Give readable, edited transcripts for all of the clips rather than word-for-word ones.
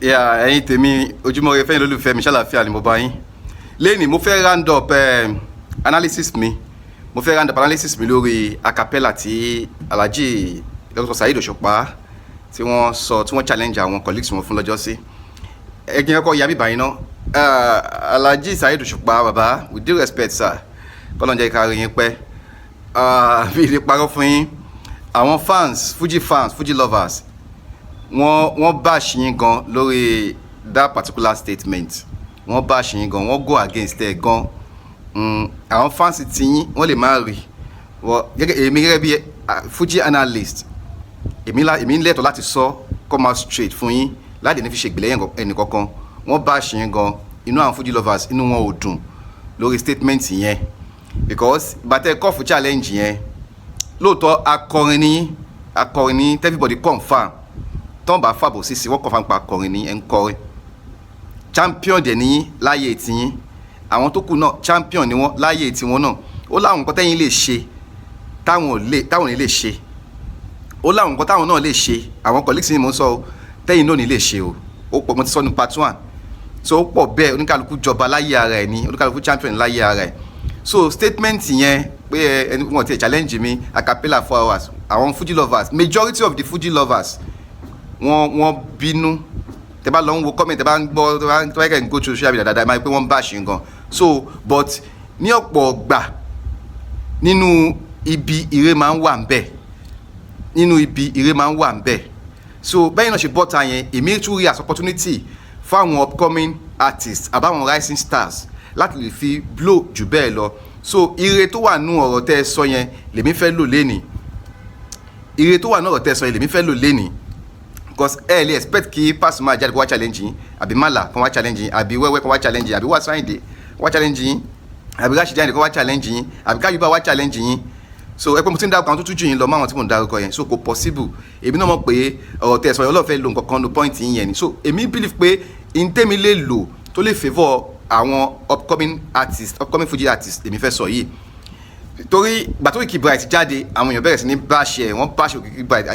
Yeah, ẹ̀yin tèmi, ojúmọ́ ire fẹ́yin lólùfẹ́ mi. Ṣàlàáfíà ni mo bá yín lẹ́nìí? Mo fẹ́ round up analysis mi. Mo fẹ́ round up analysis mi lórí acapella tí Alhaji Dr. Saheed Òṣùpá tí wọ́n sọ, tí wọ́n challenge àwọn colleagues wọn fún lọ́jọ́ sí. Ẹgbẹ́ ẹ̀kọ́ ya bíbá yín ná. Alhaji Saheed Òṣùpá, bàbá, with due respect, sir, kọ́lọ́n jẹ́ ká rí yín pẹ́. Bí ilé parọ́ fún yín, àwọn fans, Fuji fans, Fuji lovers, wọ́n bash yín gan lórí that particular statement. Wọ́n bash yín gan, wọ́n go against ẹ̀ gan. Àwọn fans ti yín, wọ́n lè má rí wọ́n gẹ́gẹ́. Èmi gẹ́gẹ́ bí Fuji analyst, èmi ń lẹ́tọ̀ọ́ láti sọ, come out straight fún yín láti ní fi ṣègbè lẹ́yìn ẹnì kankan. Wọ́n bash yín gan. Inú àwọn Fuji lovers, inú wọn ò dùn lórí statement yẹn, because bàtẹ́ call fún challenge yẹn, lóòótọ́ akọrin ní, akọrin ní, everybody confirm. Tọ́n bá fàbọ̀ sísè, wọ́n confirm pa akọrin ní, ẹ̀ ń kọrin, champion dẹ̀ ní láyé tiyín. Àwọn tó kù náà, champion ni wọ́n láyé tiwọn náà. Ó láwọn nǹkan tẹ́yìn lè ṣe táwọn ò lè, táwọn ò ní lè ṣe. Ó láwọn nǹkan táwọn náà lè ṣe, àwọn colleagues ni mò ń sọ o, tẹ́yìn náà ò ní lè ṣe o. Ó pọ̀, mo ti sọ ní part one. So ó pọ̀ bẹ́ẹ̀. Oníkàlùkù jọba láyé ara ẹ̀ ní, oníkàlùkù champion láyé ara ẹ̀. So statement yẹn pé ẹni wọn ti challenge mi acapella 4 hours, àwọn Fuji lovers, majority of the Fuji lovers, wọ́n bínú. Tẹ bá lọ ń wo comment, tẹ bá ń gbọ́, tẹ bá kẹ́ ń go through social media dáadáa, máa ń pé wọ́n bash gan. So but ní ọ̀pọ̀ gbà, nínú ibi, ire máa ń wà ń bẹ̀. Nínú ibi, ire máa ń wà ń bẹ̀. So bẹ́ẹ̀ náà ṣe bọ́ta yẹn, èmi tún rí as opportunity fáwọn upcoming artists àbáwọn rising stars láti lè fi blow jù bẹ́ẹ̀ lọ. So ire tó wà nú ọ̀rọ̀ tẹ́ ẹ sọ yẹn lèmi fẹ́ lò lénìí. Ire tó wà nú ọ̀rọ̀ tẹ́ ẹ sọ yẹn lèmi fẹ́ lò lénìí, because ẹ lè expect kí Pasuma jáde kó wá challenge yín, àbí Mala kó wá challenge yín, àbí Wẹ́wẹ́ kó wá challenge yín, àbí Wasiu Ayinde kó wá challenge yín, àbí Rashidi Ayinde kó wá challenge yín, àbí Káyọ̀bá wá challenge yín. So ẹ pé mo ti ń dárúkọ àwọn tó tún jù yín lọ mọ́ àwọn tí mo ń dárúkọ yẹn. So kò possible. Èmi náà mọ̀ pé ọ̀rọ̀ tẹ̀ sọ yẹn, Ọlọ́run fẹ́ lo nǹkan kan no point yín yẹn ni. So èmi believe pé ntẹ́mi lè lò tó lè favour àwọn upcoming artists, upcoming Fuji artists, èmi fẹ́ sọ yìí, torí gbà tó Òkìkí Bright jáde, àwọn èèyàn bẹ̀rẹ̀ sí ní bash ẹ̀. Wọ́n bash Òkìkí Bright,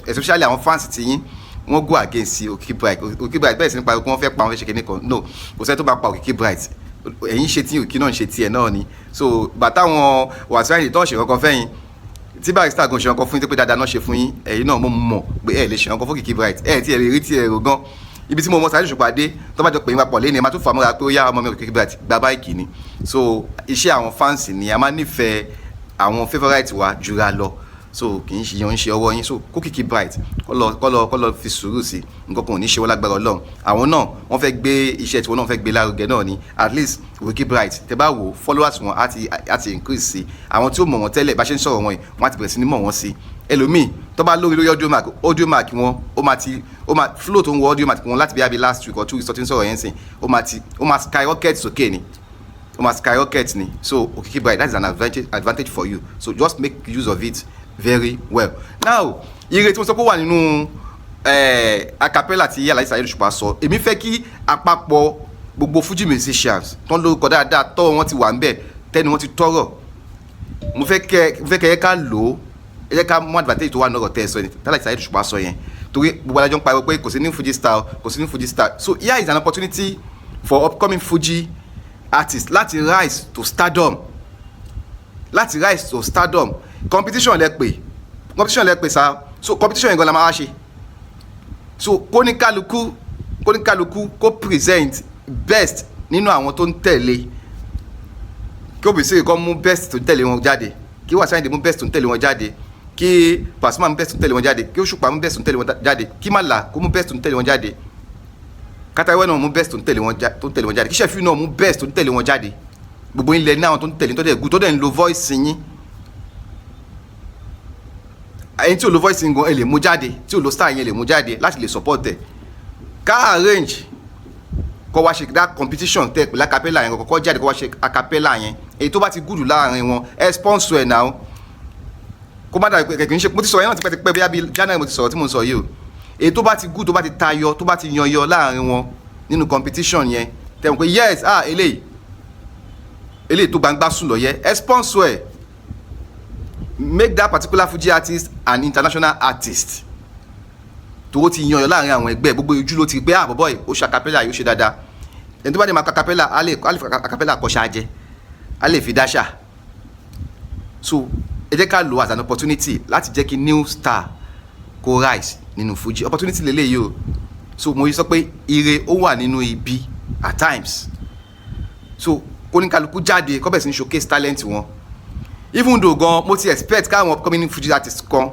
especially àwọn fans ti yín, wọ́n go against Òkìkí Bright. Òkìkí Bright bẹ̀rẹ̀ sí ní pariwo pé wọ́n fẹ́ pa, wọ́n fẹ́ ṣe kíní kan. No, kò sẹ́ni tó bá pa Òkìkí Bright. Ẹ̀yin ṣe tí Òkìkí náà ń ṣe tiẹ̀ náà ni. So bàtà wọn Wasiu Ayinde tó ń ṣe kankan fẹ́yìn, tí Barrister gan ṣe kankan fún yín, tó pé dáadáa náà ṣe fún yín, ẹ̀yin náà mo mọ̀ pé ẹ̀ lè ṣe kankan fún Òkìkí Bright. Ẹ̀ tí ẹ̀ lè rí tí ẹ̀ rò gan ibi tí mo mọ Saheed Òṣùpá dé, tó bá jọ pé yín papọ̀ lẹ́ni, ẹ máa tún fà mọ́ra pé ó yá, ọmọ mi Òkìkí Bright gba báìkì ni. So iṣẹ́ àwọn fans ni, a máa nífẹ̀ẹ́ àwọn favourite wa jura lọ. So kì í ṣe yan ń ṣe ọwọ́ yín. So kókìkí Bright kọ́ lọ fi sùúrù sí. Nǹkan kan ò ní ṣe wọ́n lágbára Ọlọ́run. Àwọn náà, wọ́n fẹ́ gbé iṣẹ́ tiwọn náà, fẹ́ gbé lárugẹ náà ni. At least Òkìkí Bright, tẹ bá wò, followers wọn á ti increase sí. Àwọn tí ó mọ̀ wọ́n tẹ́lẹ̀, bá ṣe ń sọ̀rọ̀ wọn yìí, wọ́n á ti bẹ̀rẹ̀ sí ní mọ̀ wọ́n sí. Ẹlòmíì tó bá lórí Audiomack wọn, ó máa flow tó ń wọ Audiomack wọn láti bí i last week or 2 weeks tó ti ń sọ̀rọ̀ yẹn sìn, ó máa skyrocket sókè ni, ó máa skyrocket ni. So Òkìkí Bright, that is an advantage for you, so just make use of it very well. Now, ire tí mo sọ pé ó wà nínú acapella tí Alhaji Saheed Òṣùpá sọ, èmi fẹ́ kí àpapọ̀ gbogbo Fuji musicians tó ń lórúkọ dáadáa, tọ́wọ́ wọn ti wà ńbẹ̀, tẹ́ni wọn ti tọ́rọ̀, mo fẹ́ kẹ́ ẹ ká lò ó. Ẹ jẹ́ ká mú advantage tó wà nọ́rọ̀ tẹ́ ẹ sọ yẹn, tí Alhaji Saheed Òṣùpá sọ yẹn, torí gbogbo adájọ́ ń pariwo pé kò sí ní Fuji style, kò sí ní Fuji style. So here is an opportunity for upcoming Fuji artists láti rise to stardom, láti rise to stardom. Competition lẹ pè, competition lẹ pè sá. So competition yẹn gan la máa wá ṣe. So kóníkálukú kó present best nínú àwọn tó ń tẹ̀lé, kí Obesere kó mú best tó ń tẹ̀lé wọn jáde, kí Wasiu Ayinde mú best tó ń tẹ̀lé wọn jáde, kí Pasuma mú best tó ń tẹ̀lé wọn jáde, kí Òṣùpá mú best tó ń tẹ̀lé wọn jáde, kí Màlà kó mú best tó ń tẹ̀lé wọn jáde, Kátàwé náà mú best tó ń tẹ̀lé wọn jáde, kí Ṣẹ̀fíù náà mú best tó ń tẹ̀lé wọn jáde. Gbogbo ilẹ̀ ní àwọn tó ń tẹ̀lé, tó dẹ̀ gùn, tó dẹ̀ ń lo voice yín. Ẹni tí ò lo voice yín gan, ẹ lè mú jáde. Tí ò lo star yẹn, lè mú jáde láti lè support ẹ. Ká arrange kó wá ṣe that competition tẹ pẹ̀lú acapella yẹn, kọ́kọ́ jáde kó wá ṣe acapella yẹn. Èyí tó bá ti gùdù láàrin wọn, ẹ sponsor ẹ̀ náà, kó má dàbí pé kì í ṣe. Mo ti sọ̀rọ̀ yẹn náà tipẹ́tipẹ́, bí i January mo ti sọ̀rọ̀ tí mo sọ yìí o. Èyí tó bá ti gùd, tó bá ti tayọ, tó bá ti yanyọ láàrin wọn nínú competition yẹn, tẹ̀ wọ́n pé yes, ah, eléyìí tó gbangba sùn lọ yẹ, ẹ sponsor ẹ. Make that particular Fuji artist an international artist. Tó ti yan yọ láàrin àwọn ẹgbẹ́, gbogbo ojú ló ti pé àbọ̀bọ̀ yìí, ó ṣe acapella yìí, ó ṣe dáadáa. Ẹni tó bá dé máa acapella, á lè fi acapella kọ́ ṣáájẹ́, á lè fi dáṣà. So ẹ jẹ́ ká lò as an opportunity láti jẹ́ kí new star kó rise nínú Fuji. Opportunity lélẹ́yìí o. So mo yí sọ pé ire ó wà nínú ibi at times. So kóníkálukú jáde, kó bẹ̀rẹ̀ sí ní showcase talent wọn. Even though gan mo ti expect káwọn upcoming Fuji artists kan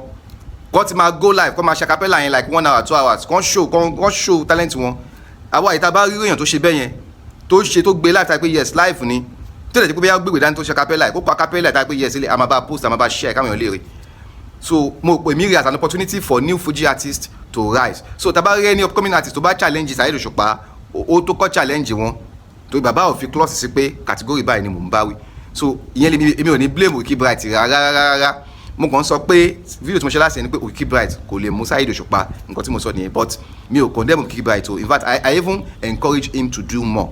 kó ti máa go live, kó máa ṣe acapella yẹn like one hour, 2 hours, kó show talent wọn. Àwa ìta bá rí èèyàn tó ṣe bẹ́ẹ̀ yẹn, tó ṣe, tó gbé live, tá pé yes, live ni, tó lè jẹ́ pé bí wọ́n gbégbé dání tó ṣe acapella, kó kọ acapella, tá pé yes, ilé a máa bá post, a máa bá share, káwọn èèyàn lè rí. So mo pè mí rí as an opportunity for new Fuji artists to rise. So tá bá rí any upcoming artist tó bá challenge Saheed Òṣùpá, ó tó kọ́ challenge wọn, torí bàbá ò fi clause sí pé category báyìí ni mò ń bá wí. So ìyẹn lèmi, èmi ò ní blame Òkìkí Bright rárá rárá rárá. Mo kàn ń sọ pé fídíò tí mo ṣe láti ẹni pé Òkìkí Bright kò lè mú Saheed Òṣùpá, nǹkan tí mo sọ nìyẹn. But mi ò condemn Òkìkí Bright o. In fact, I even encourage him to do more,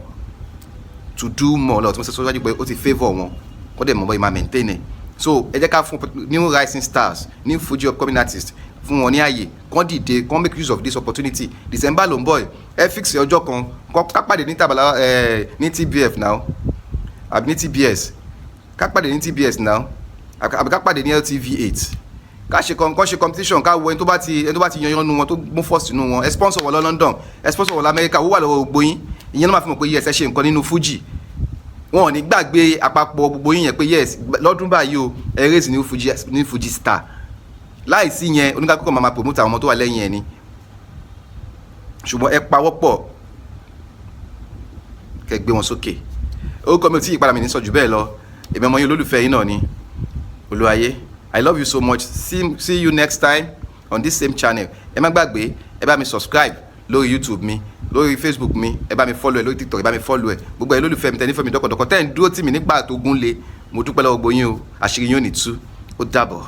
to do more lọ. Tí mo sọ síwájú pé ó ti favour wọn, kó dẹ̀ mọ̀ bọ́ ìmáa maintain ẹ̀. So ẹ jẹ́ ká fún new rising stars, new Fuji upcoming artists, fún wọn ní àyè kán dìde, kán make use of this opportunity. December ló ń bọ̀. Ẹ fix ọjọ́ kan, ká pàdé ní tabala ẹ ní TBF now, àbí ní TBS. Ká pàdé ní TBS now, àbí ká pàdé ní LTV 8. Ká ṣe kan, kán ṣe competition, ká wo ẹni tó bá ti yanyan nu wọn, tó mú first nínú wọn. Ẹ sponsor wọn lọ London, ẹ sponsor wọn lọ America. Ó wà lọ́wọ́ gbogbo yín. Ìyẹn ló máa fi mọ̀ pé yes, ẹ ṣe nǹkan nínú Fuji. Wọn ò ní gbàgbé àpapọ̀ gbogbo yín yẹn pé yes, lọ́dún báyìí o, ẹ raise new Fuji star. Láìsí yẹn, oníkàkùkọ̀ máa ma promote àwọn ọmọ tó wà lẹ́yìn ẹ̀ ni. Ṣùgbọ́n ẹ pawọ́pọ̀, kẹ́ gbé wọn sókè. Orúkọ mi ò tí ì padà, mi ní sọ jù bẹ́ẹ̀ lọ. Èmi ọmọ yín, olólùfẹ́ yín náà ni, Olúwayé. I love you so much. See you next time on this same channel. Ẹ má gbàgbé, ẹ bá mi subscribe lórí YouTube mi, lórí Facebook mi, ẹ bá mi follow ẹ lórí TikTok, ẹ bá mi follow ẹ. Gbogbo ẹ lólùfẹ́ mi, tẹ nífẹ̀ẹ́ mi dọ́kọ̀dọ́kọ̀, tẹ́ ń dúró tì mí nígbà tó gún le, mo dúpẹ́ lọ́wọ́ gbogbo yín o. Àṣírí yín ò ní tú. Ó dàbọ̀.